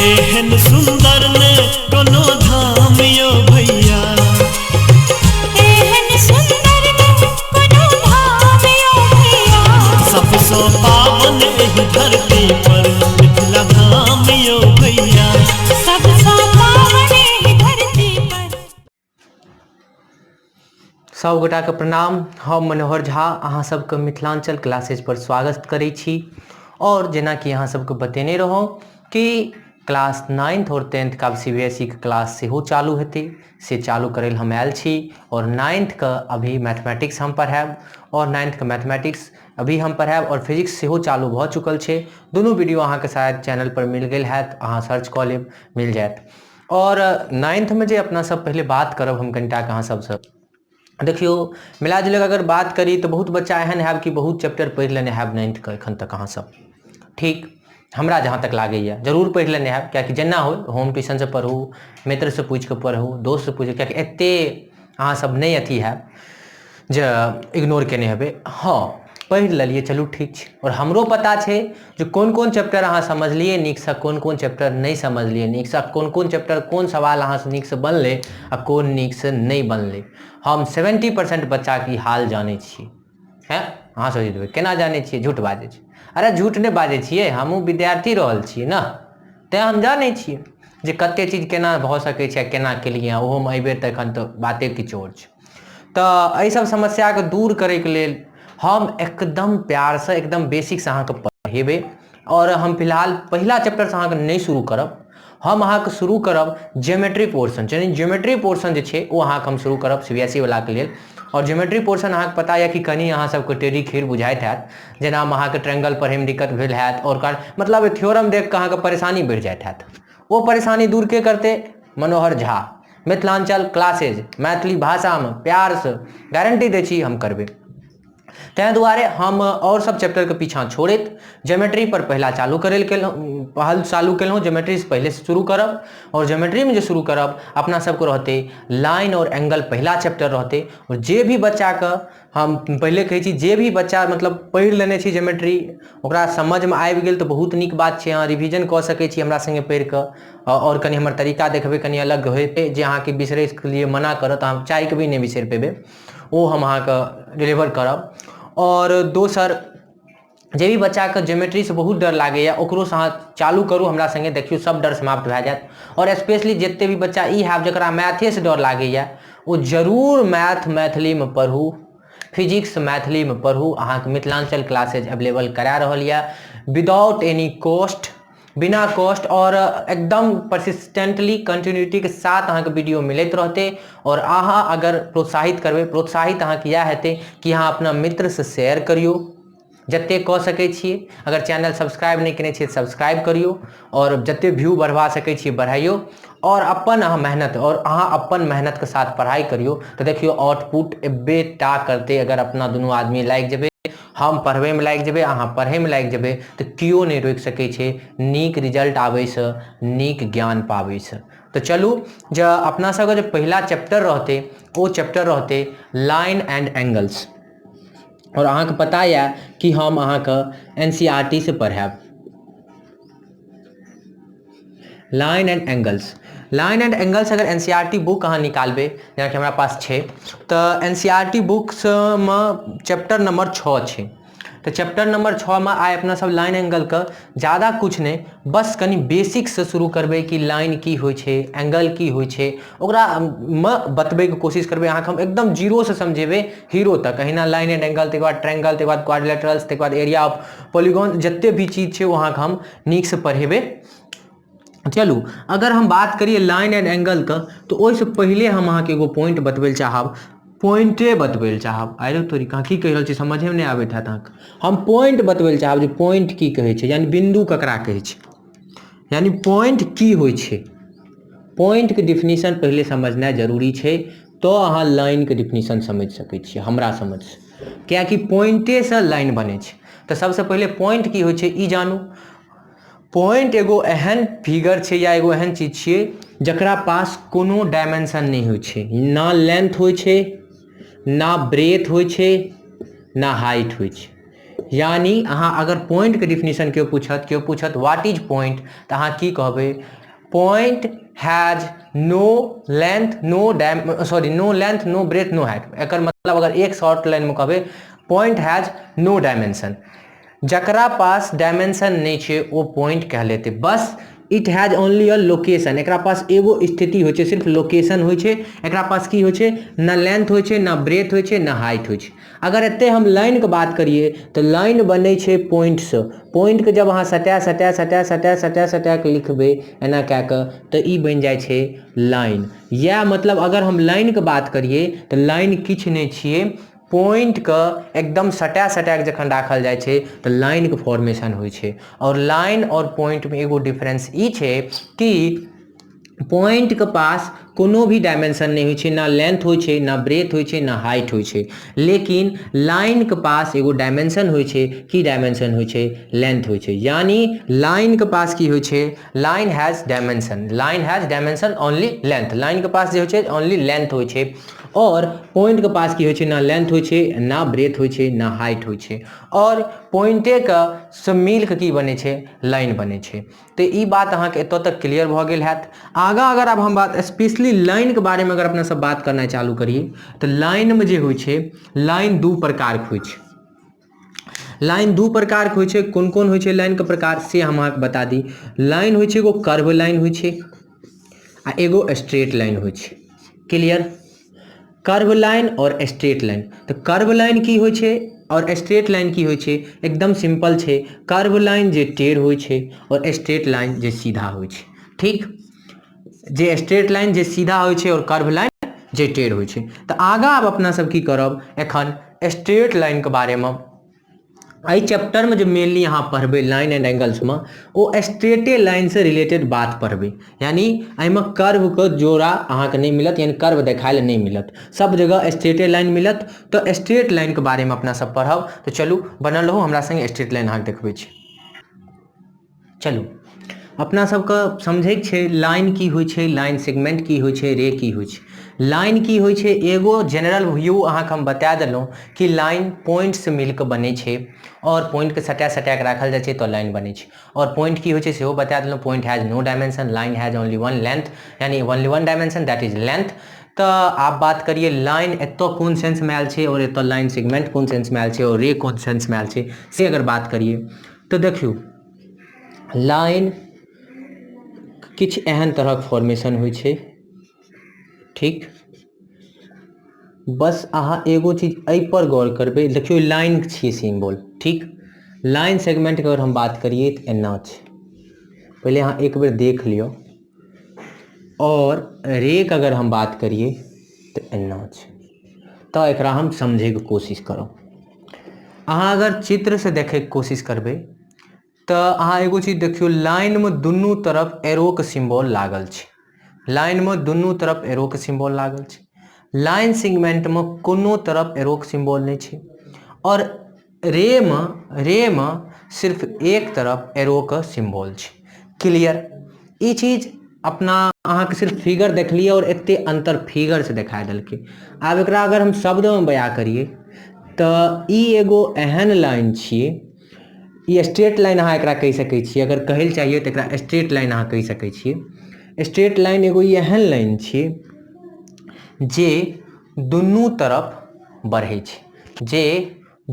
एहन सुंदर ने कोनो धाम यो भैया। एहन सुंदर ने कोनो धाम यो भैया। सबसँ पावन एहि धरती पर मिथिला धाम यो भैया। सबसँ पावन एहि धरती पर। सब गोटाके प्रणाम। हम मनोहर झा अहाँ सबके मिथिलांचल क्लासेज पर स्वागत करै छी। और जेनाकि अहाँ सबके बतेने रहौं कि क्लास 9th और 10th का सी बी एस ई के क्लास सेहो चालू हेतै, से चालू करै लए हम आयल छी। और 9th के अभी मैथमेटिक्स हम पढ़ायब और 9th के मैथमेटिक्स अभी हम पढ़ायब और फिजिक्स सेहो चालू भऽ चुकल छै। दुनू वीडियो अहाँके शायद चैनल पर मिल गेल हैत, अहाँ सर्च कऽ लेब, मिल जायत। और 9th में जे अपना सब पहिले बात करब हम कनिटा अहाँ सबसँ, देखियौ मिला जुला कऽ अगर बात करी तऽ बहुत बच्चा एहन हैब कि बहुत चैप्टर पढ़ि लेने हैब 9th के एखन तक अहाँ सब, ठीक हमरा जहाँ तक लागैए जरूर पढ़ि लेने हैब, किएकि जेना होइ होम ट्यूशनसँ पढ़ू, मित्रसँ पूछि कऽ पढ़ू, दोस्तसँ पूछि, किएकि एते अहाँ सब नहि अथी हैब जे इग्नोर केने हेबै। हँ पढ़ि लेलियै, चलू ठीक छै। आओर हमरो पता छै जे कोन कोन चैप्टर अहाँ समझलियै नीकसँ, कोन कोन चैप्टर नहि समझलियै नीकसँ, कोन कोन चैप्टर कोन सवाल अहाँसँ नीकसँ बनलै आ कोन नीकसँ नहि बनलै। हम 70% बच्चाके ई हाल जानै छी। हैं अहाँ सोचैत हेबै केना जानै छियै, झूठ बाजै छै। अरे झूठ नहि बाजै छियै, हमहूँ विद्यार्थी रहल छियै ने, तैँ हम जानै छियै जे कते चीज केना भऽ सकै छै आ केना केलियै। ओहोमे एहिबेर तऽ एखन तऽ बाते किछु आओर छै। तऽ एहि सब समस्याके दूर करैके लेल हम एकदम प्यारसँ एकदम बेसिकसँ अहाँके पढ़ेबै। आओर हम फिलहाल पहिला चैप्टरसँ अहाँके नहि शुरू करब, हम अहाँके शुरू करब ज्योमेट्री पोर्शन, यानी ज्योमेट्री पोर्शन जे छै ओ अहाँके हम शुरू करब सी बी एस ई वलाके लेल। आओर ज्योमेट्री पोर्शन अहाँके पता यऽ कि कनि अहाँ सबके टेढ़ी खीर बुझाइत हैत, जेना अहाँके ट्रायंगल पढ़ैमे दिक्कत भेल हैत आओर कारण मतलब थ्योरम देख कऽ अहाँके परेशानी बढ़ि जाइत हैत। ओ परेशानी दूर के करतै? मनोहर झा, मिथिलांचल क्लासेज, मैथिली भाषामे प्यारसँ गारंटी दै छी हम करबै। ताहि दुआरे हम आओर सब चैप्टरके पीछाँ छोड़ैत ज्योमेट्री पर पहिला चालू करै लए केलहुँ, पहल चालू केलहुँ, ज्योमेट्रीसँ पहिले शुरू करब। आओर ज्योमेट्रीमे जे शुरू करब अपना सबके रहतै लाइन आओर एंगल पहिला चैप्टर रहतै। आओर जे भी बच्चाके हम पहिले कहै छी, जे भी बच्चा मतलब पढ़ि लेने छी ज्योमेट्री, ओकरा समझमे आबि गेल तऽ बहुत नीक बात छै, अहाँ रिविजन कऽ सकै छी हमरा सङ्गे पढ़िकऽ। आओर कनि हमर तरीका देखबै कनि अलग हेतै, जे अहाँके बिसरैके लिए मना करत, अहाँ चाहिके भी नहि बिसरि पेबै, ओ हम अहाँके डिलीवर करब। आओर दोसर जे भी बच्चाके ज्योमेट्रीसँ बहुत डर लागैए ओकरोसँ अहाँ चालू करू हमरा सङ्गे, देखियौ सब डर समाप्त भए जायत। आओर स्पेशली जते भी बच्चा ई हैब जकरा मैथेसँ डर लागैए ओ जरूर मैथ मैथिलीमे पढ़ू, फिजिक्स मैथिलीमे पढ़ू। अहाँके मिथिलांचल क्लासेज अवेलेबल करा रहल यऽ विदाउट एनी कॉस्ट, बिना कॉस्ट और एकदम परसिस्टेंटली कंटिन्यूटीके साथ अहाँके वीडियो मिलैत रहतै। और अहाँ अगर प्रोत्साहित करबै, प्रोत्साहित अहाँके इएह हेतै कि अहाँ अपना मित्रसँ शेयर करियौ जते कऽ सकै छियै। अगर चैनल सब्सक्राइब नहि केने छियै तऽ सब्सक्राइब करियौ और जते व्यू बढ़बा सकै छियै बढ़ाइयौ। और अपन अहाँ मेहनत और अहाँ अपन मेहनतके साथ पढ़ाइ करियौ तऽ देखियौ आउटपुट एबे टा करतै। अगर अपना दुनू आदमी लागि जेबै, हम पढ़बैमे लागि जेबै, अहाँ पढ़ैमे लागि जेबै, तऽ केओ नहि रोकि सकै छै नीक रिजल्ट आबैसँ, नीक ज्ञान पाबैसँ। तऽ चलू जे अपना सबके जे पहिला चैप्टर रहतै ओ चैप्टर रहतै लाइन एंड एंगल्स। आओर अहाँके पता यऽ कि हम अहाँके एन सी आर टी से पढ़ायब line and angles. Line and angles अगर N C R T book अहाँ निकालबै, जेनाकि हमरा पास छै, तऽ एन सी आर टी बुक्समे चैप्टर नंबर 6 छै। तऽ चैप्टर नंबर 6 मे आइ अपना सब लाइन एंगलके ज्यादा कुछ नहि, बस कनि बेसिकसँ शुरू करबै कि लाइन की होइ छै, एंगल की होइ छै, ओकरा मे बतबैके कोशिश करबै। अहाँके हम एकदम जीरोसँ समझेबै हीरो तक। अहिना लाइन एंड एंगल, ताहिके बाद ट्रायंगल, ताहिके बाद क्वाड्रिलेटरल्स, ताहिके बाद एरिया ऑफ पॉलीगॉन, जते भी चीज छै ओ अहाँके हम नीकसँ पढ़ेबै। चलू अगर हम बात करिए लाइन एंड एंगलके तऽ ओहिसँ पहिले हम अहाँके एगो पॉइंट बतबै लए चाहब, पॉइंटे बतबै लए चाहब। आइरो तोरी कहाँ की कहि रहल छी समझेमे नहि आबैत हैत अहाँके। हम पॉइंट बतबै लए चाहब जे पॉइंट की कहै छै, यानी बिन्दु ककरा कहै छै, यानी पॉइंट की होइ छै। पॉइंटके डिफिनीशन पहिले समझनाइ जरूरी छै, तऽ अहाँ लाइनके डिफिनीशन समझि सकै छियै हमरा समझसँ, किएकि पॉइंटेसँ लाइन बनै छै। तऽ सबसँ पहिले पॉइंट की होइ छै ई जानू। पॉइंट एगो एहन फिगर छै या एगो एहन चीज छियै जकरा पास कोनो डायमेंशन नहि होइ छै, ना लेंथ होइ छै, ना ब्रेथ होइ छै, ना हाइट होइ छै। यानी अहाँ अगर पॉइंटके डिफिनेशन केओ पूछत, केओ पूछत what is point, तऽ अहाँ की कहबै? Point has no length no dam sorry no length no breadth no height. एकर मतलब अगर एक शॉर्ट लाइनमे कहबै, पॉइंट हैज नो डायमेंशन। जकरा पास डायमेंशन नहि छै ओ पॉइंट कहलेतै। बस it has only a location. एकरा पास एगो स्थिति होइ छै, सिर्फ लोकेशन होइ छै। एकरा पास की होइ छै? न लेंथ होइ छै, न ब्रेथ होइ छै, न हाइट होइ छै। अगर एते हम लाइनके बात करियै तऽ लाइन बनै छै पॉइंटसँ। पॉइंटके जब अहाँ सटा सटा सटा सटा सटा सटा कऽ लिखबै एना कए कऽ, तऽ ई बनि जाइ छै लाइन। इएह मतलब अगर हम लाइनके बात करियै तऽ लाइन किछु नहि छियै, पॉइंटके एकदम सटा सटा कऽ जखन राखल जाइ छै तऽ लाइनके फॉर्मेशन होइ छै। आओर लाइन आओर पॉइंटमे एगो डिफरेंस ई छै कि पॉइंटके पास कोनो भी डायमेंशन नहि होइ छै, ना लेंथ होइ छै, ना ब्रेथ होइ छै, ना हाइट होइ छै। लेकिन लाइनके पास एगो डायमेंशन होइ छै। की डायमेंशन होइ छै? लेंथ होइ छै। यानी लाइनके पास की होइ छै? Line has dimension, line has dimension only length. लाइनके पास जे होइ छै ओनली लेंथ होइ छै। आओर पॉइंटके पास की होइ छै? ना लेंथ होइ छै, ना ब्रेथ होइ छै, ना हाइट होइ छै। आओर पॉइंटेके से मिलके की बनै छै? लाइन बनै छै। तऽ ई बात अहाँके एतऽ तक क्लियर भऽ गेल हैत। आगाँ अगर आब हम बात स्पेशली लाइनके बारेमे अगर अपना सब बात करनाइ चालू करियै तऽ लाइनमे जे होइ छै, लाइन दू प्रकारके होइ छै। लाइन दू प्रकारके होइ छै। कोन कोन होइ छै लाइनके प्रकार, से हम अहाँके बता दी। लाइन होइ छै एगो कर्व लाइन होइ छै आ एगो स्ट्रेट लाइन होइ छै। क्लियर? कर्व लाइन आओर स्ट्रेट लाइन। तऽ कर्व लाइन की होइ छै आओर स्ट्रेट लाइन की होइ छै? एकदम सिंपल छै। कर्व लाइन जे टेढ़ होइ छै आओर स्ट्रेट लाइन जे सीधा होइ छै। ठीक? जे स्ट्रेट लाइन जे सीधा होइ छै आओर कर्व लाइन जे टेढ़ होइ छै। तऽ आगाँ आब अपना सब की करब? एखन स्ट्रेट लाइनके बारेमे एहि चैप्टरमे जे मेनली अहाँ पढ़बै लाइन एंड एंगल्समे, ओ स्ट्रेटे लाइनसँ रिलेटेड बात पढ़बै। यानी एहिमे कर्वके जोड़ा अहाँके नहि मिलत, यानी कर्व देखाय लए नहि मिलत, सब जगह स्ट्रेटे लाइन मिलत। तऽ स्ट्रेट लाइनके बारेमे अपना सब पढ़ब। तऽ चलू, बनल रहू हमरा सङ्गे, स्ट्रेट लाइन अहाँके देखबै छी। चलू, अपना सबके समझैके छै लाइन की होइ छै, लाइन सेगमेंट की होइ छै, रे की होइ छै। लाइन की होइ छै, एगो जनरल व्यू अहाँके हम बता देलहुँ कि लाइन पॉइंटसँ मिलके बनै छै आओर पॉइंटके सटा सटा कऽ राखल जाइ छै तऽ लाइन बनै छै। आओर पॉइंट की होइ छै सेहो बता देलहुँ। Point has no dimension, line has only one length, यानी only one dimension, that is length. तऽ आब बात करियै लाइन एतऽ कोन सेंसमे आयल छै आओर एतऽ लाइन सेगमेंट कोन सेंसमे आयल छै आओर रे कोन सेंसमे आयल छै, से अगर बात करियै तऽ देखियौ, लाइन किछु एहन तरहक फॉर्मेशन होइ छै। ठीक? बस अहाँ एगो चीज एहिपर गौर करबै। देखियौ, लाइन छियै सिम्बोल। ठीक? लाइन सेगमेंटके अगर हम बात करियै तऽ एना छै। पहिले अहाँ एक बेर देख लिअ। आओर रेके अगर हम बात करियै तऽ एना छै। तऽ एकरा हम समझैके कोशिश करब। अहाँ अगर चित्रसँ देखैके कोशिश करबै तऽ अहाँ एगो चीज देखियौ, लाइनमे दुनू तरफ एरोके सिम्बोल लागल छै। लाइनमे दुनू तरफ एरोके सिम्बोल लागल छै। लाइन सेगमेंटमे कोनो तरफ एरोके सिम्बोल नहि छै आओर रेमे रेमे सिर्फ एक तरफ एरोके सिम्बोल छै। क्लियर? ई चीज अपना अहाँके सिर्फ फिगर देखलियै आओर एते अन्तर फिगरसँ देखा देलकै। आब एकरा अगर हम शब्दमे बयाँ करियै तऽ ई एगो एहन लाइन छियै, ई स्ट्रेट लाइन अहाँ एकरा कहि सकै छियै। अगर कहै लए चाहियै तऽ एकरा स्ट्रेट लाइन अहाँ कहि सकै छियै। स्ट्रेट लाइन एगो ई एहन लाइन छियै जे दुनू तरफ बढ़ै छै, जे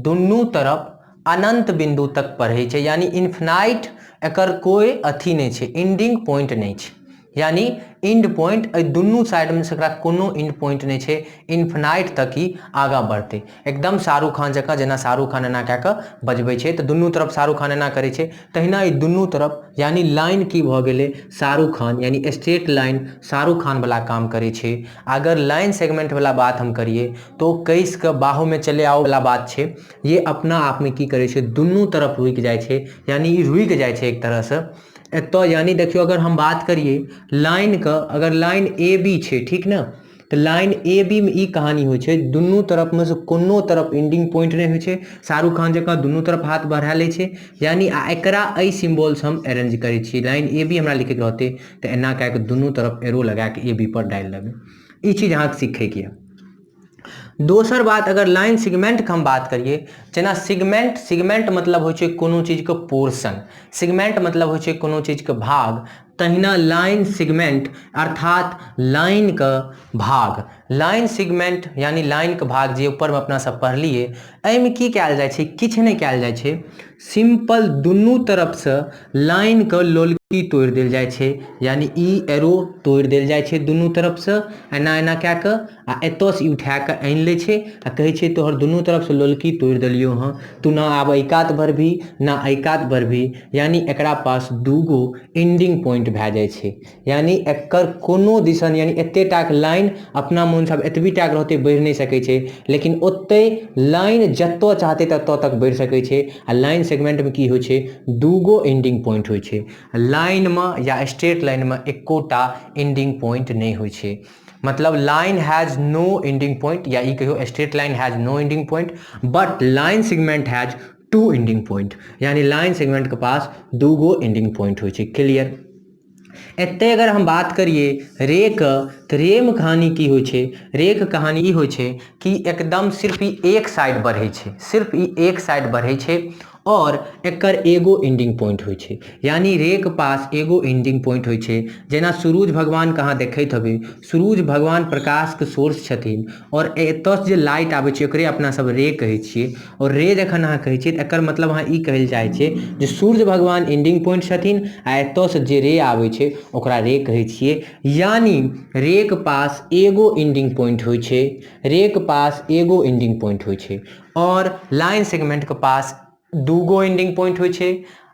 दुनू तरफ अनन्त बिन्दु तक बढ़ै छै, यानी इन्फिनाइट। एकर कोइ अथी नहि छै, एंडिंग पॉइंट नहि छै। यानी एंड पॉइंट एहि दुनू साइडमे से एकरा कोनो एंड पॉइंट नहि छै। इन्फिनाइट तक ही आगाँ बढ़तै, एकदम शाहरुख खान जकाँ। जेना शाहरुख खान एना कए कऽ बजबै छै तऽ दुनू तरफ शाहरुख खान एना करै छै, तहिना ई दुनू तरफ, यानी लाइन की भऽ गेलै? शाहरुख खान। यानी स्ट्रेट लाइन शाहरुख खानवला काम करै छै। अगर लाइन सेगमेंटवला बात हम करियै तऽ ओ कसि कऽ बाहोमे चले आओ वला बात छै। ये अपना आपमे की करै छै? दुनू तरफ रुकि जाइ छै, यानी ई रुकि जाइ छै एक तरहसँ एतऽ। यानी देखियौ, अगर हम बात करियै लाइनके, अगर लाइन ए बी छै, ठीक ने, तऽ लाइन ए बी मे ई कहानी होइ छै, दुनू तरफमे से कोनो तरफ एंडिंग पॉइंट नहि होइ छै। शाहरुख खान जकाँ दुनू तरफ हाथ बढ़ा लै छै। यानी आ एकरा एहि सिम्बोलसँ हम अरेंज करै छियै। लाइन ए बी हमरा लिखैके रहतै तऽ एना कए कऽ दुनू तरफ एरो लगा कऽ ए बी पर डालि देबै। ई चीज अहाँके सीखैके यऽ। दोसर बात, अगर लाइन सेगमेंटके हम बात करिए, जेना सेगमेंट, सेगमेंट मतलब होइ छै कोनो चीजके पोर्शन, सेगमेंट मतलब होइ छै कोनो चीजके भाग, तहिना लाइन सेगमेंट अर्थात लाइनके भाग, लाइन सेगमेंट यानी लाइनके भाग जे ऊपरमे अपना सब पढ़लिए, एहिमे की कयल जाइ छै, किछु नहि कयल जाइ छै, सिंपल दुनू तरफसँ लाइनके लोलकी तोड़ि देल जाइ छै, यानी ई एरो तोड़ि देल जाइ छै दुनू तरफसँ एना एना कए कऽ, आ एतऽसँ ई उठा कऽ आनि लै छै आ कहै छै तोहर दुनू तरफसँ लोलकी तोड़ि देलियौ हँ, तू ना आब एहि कात बढ़बही ना एहि कात बढ़बही, यानी एकरा पास दूगो एंडिंग पॉइंट भए जाइ छै, यानी एकर कोनो दिसन यानी एते टाके लाइन अपना मोनसँ आब एतबी टाके रहतै बढ़ि नहि सकै छै, लेकिन ओतहि लाइन जतऽ चाहतै ततऽ तक बढ़ि सकै छै। आ लाइन सेगमेंटमे की होइ छै, दूगो एंडिंग पॉइंट होइ छै, लाइनमे या स्ट्रेट लाइनमे एकोटा एंडिंग पॉइंट नहि होइ छै, मतलब line has no ending point, या ई कहियौ straight line has no ending point, but line segment has two ending point, यानी लाइन सेगमेंटके पास दूगो एंडिंग पॉइंट होइ छै। क्लियर? एतय अगर हम बात करिए रे के, तऽ रेमे कहानी की होइ छै, रेके कहानी ई होइ छै कि एकदम सिर्फ ई एक साइड बढ़ै छै, सिर्फ ई एक साइड बढ़ै छै और एकर एगो एंडिंग पॉइंट होइ छै, यानी रेके पास एगो एंडिंग पॉइंट होइ छै। जेना सुरुज भगवानके अहाँ देखैत हेबै, सुरुज भगवान प्रकाशके सोर्स छथिन और एतऽसँ जे लाइट आबै छै ओकरे अपना सब रे कहै छियै, और रे जखन अहाँ कहै छियै तऽ एकर मतलब अहाँ ई कहै लए चाहै छियै जे सूर्य भगवान एंडिंग पॉइंट छथिन आ एतऽसँ जे रे आबै छै ओकरा रे कहै छियै, यानी रेके पास एगो एंडिंग पॉइंट होइ छै, रेके पास एगो एंडिंग पॉइंट होइ छै और लाइन सेगमेंटके पास दूगो एंडिंग पॉइंट होइ छै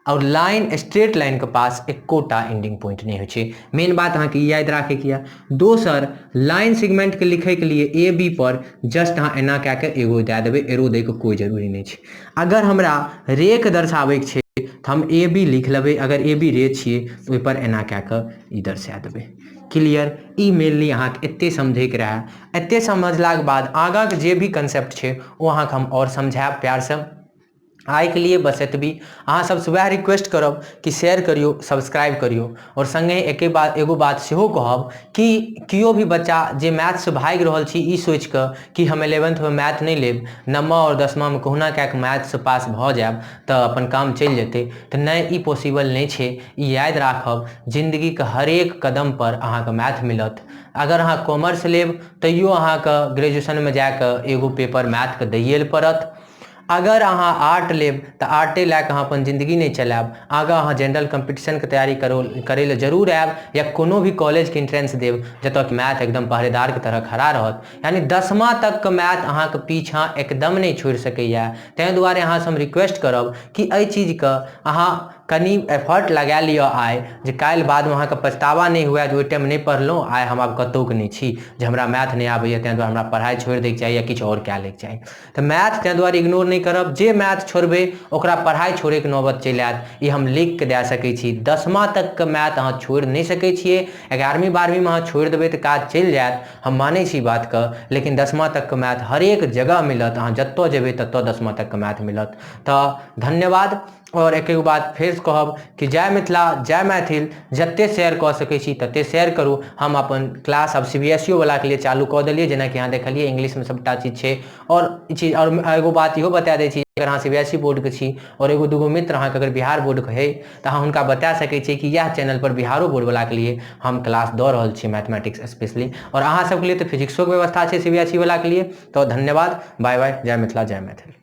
और लाइन स्ट्रेट लाइनके पास एकोटा एंडिंग पॉइंट नहि होइ छै। मेन बात अहाँके ई याद राखैके यऽ। दोसर, लाइन सेगमेंटके लिखैके लिए ए बी पर जस्ट अहाँ एना कए कऽ एगो दए देबै, एरो दैके कोइ जरूरी नहि छै। अगर हमरा रेके दर्शाबैके छै तऽ हम ए बी लिख लेबै, अगर ए बी रे छियै तऽ ओहिपर एना कए कऽ ई दर्शा देबै। क्लियर? ई मेनली अहाँके एते समझैके रहए। एते समझलाके बाद आगाँके जे भी कंसेप्ट छै ओ अहाँके हम आओर समझायब प्यारसँ। आइके लिए बस एतबी। अहाँ सबसँ वएह रिक्वेस्ट करब कि शेयर करियौ, सब्सक्राइब करियौ, आओर सङ्गे एके बात एगो बात सेहो कहब कि केओ भी बच्चा जे मैथसँ भागि रहल छी ई सोचिकऽ कि हम इलेवेन्थमे मैथ नहि लेब, नवमा आओर दसमामे कहुना कए कऽ मैथसँ पास भऽ जायब तऽ अपन काम चलि जेतै, तऽ नहि, ई पॉसिबल नहि छै। ई याद राखब, जिन्दगीके हरेक कदमपर अहाँके मैथ मिलत। अगर अहाँ कॉमर्स लेब तैयो अहाँके ग्रेजुएशनमे जाकऽ एगो पेपर मैथके दैए लए पड़त। अगर अहाँ आर्ट लेब तऽ आर्टे लए कऽ अहाँ अपन जिन्दगी नहि चलायब, आगाँ अहाँ जनरल कम्पीटिशनके तैयारी करै लए जरूर आयब या कोनो भी कॉलेजके एंट्रेंस देब जतऽ कि मैथ एकदम पहरेदारके तरह खड़ा रहत, यानी दसमा तकके मैथ अहाँके पीछाँ एकदम नहि छोड़ि सकैए। ताहि दुआरे अहाँसँ हम रिक्वेस्ट करब कि एहि चीजके अहाँ कनि एफर्ट लगा लिअ आइ, जे काल्हि बादमे अहाँके पछतावा नहि हुए जे ओहि टाइममे नहि पढ़लहुँ, आइ हम आब कतहुके नहि छी, जे हमरा मैथ नहि आबैए ताहि दुआरे हमरा पढ़ाइ छोड़ि दैके चाही या किछु आओर कए लैके चाही। तऽ मैथ ताहि दुआरे इग्नोर नहि करब, जे मैथ छोड़बै ओकरा पढ़ाइ छोड़ैके नौबत चलि आयत, ई हम लिखिकऽ दए सकै छी। दसमा तकके मैथ अहाँ छोड़ि नहि सकै छियै, 11वीं 12वींमे अहाँ छोड़ि देबै तऽ काज चलि जायत, हम मानै छी बातके, लेकिन दसमा तकके मैथ हरेक जगह मिलत, अहाँ जतऽ जेबै ततऽ दसमा तकके मैथ मिलत। तऽ धन्यवाद। आओर एक एगो बात फेर कहब कि जय मिथिला जय मैथिल। जते शेयर कऽ सकै छी तते शेयर करू। हम अपन क्लास आब सी बी एस ई ओ वलाके लिए चालू कऽ देलियै, जेनाकि अहाँ देखलियै इंग्लिशमे सबटा चीज छै आओर ई चीज। आओर एगो बात इहो बता दै छी, अगर अहाँ सी बी एस ई बोर्डके छी आओर एगो दूगो मित्र अहाँके अगर बिहार बोर्डके हइ तऽ अहाँ हुनका बता सकै छियै कि इएह चैनलपर बिहारो बोर्डवलाके लिए हम क्लास दऽ रहल छी मैथमेटिक्स स्पेशली, आओर अहाँ सबके लिए तऽ फिजिक्सोके व्यवस्था छै सी बी एस ई वलाके लिए। तऽ धन्यवाद, बाय बाय, जय मिथिला जय मैथिल।